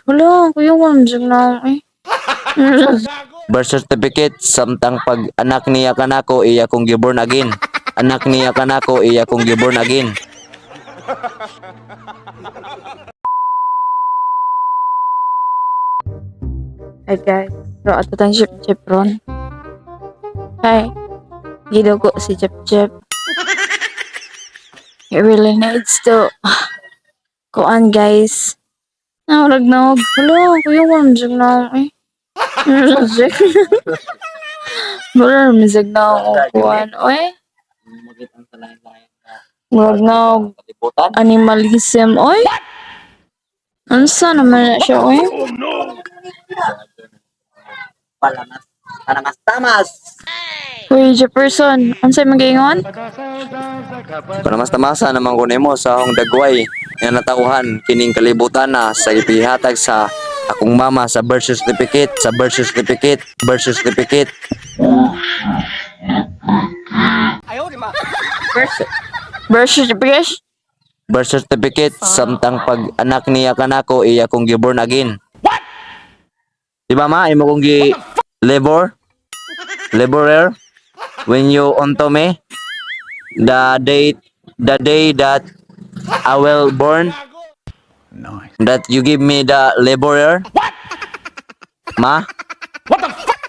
Hala, kuya ko na eh. Birth certificate samtang pag anak niya kanako, iya kong giborn again. Anak niya kanako, iya kong giborn again. Hi guys. So ato tang Chip Chip ron. Hi. Gidugo si Chip Chip. He really needs to kuan, guys. Naurag na. Hala, kuya ko na eh. Wala misag na ako kuan. Oy, murag na Kalibutan. Animalism. Oy. Unsa naman na siya, oy? Palamas. Palamas tamas. Uy, Jefferson, unsay magaingon? Palamas tamasa naman ko nimo sa akong dagway nga natawhan kining kalibutan na sa ipihatag sa akong mama sa birth certificate, sa birth certificate, birth certificate. Birth certificate? Birth certificate samtang pag anak niya kanako, iya kong giborn again. What? Di ba, ma, imo kong gi labor laborer when you onto me the date, the day that I will born? Nice. That you give me the laborer? What? Ma? What the fuck?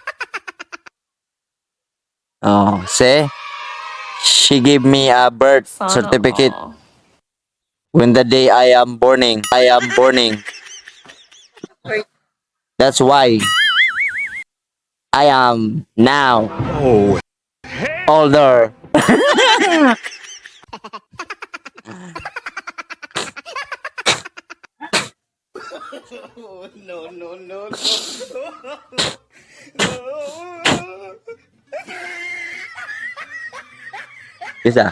Oh, see? She gave me a birth Sana certificate all. when the day I am borning. I am borning. That's why I am now Oh, older. No. Isa.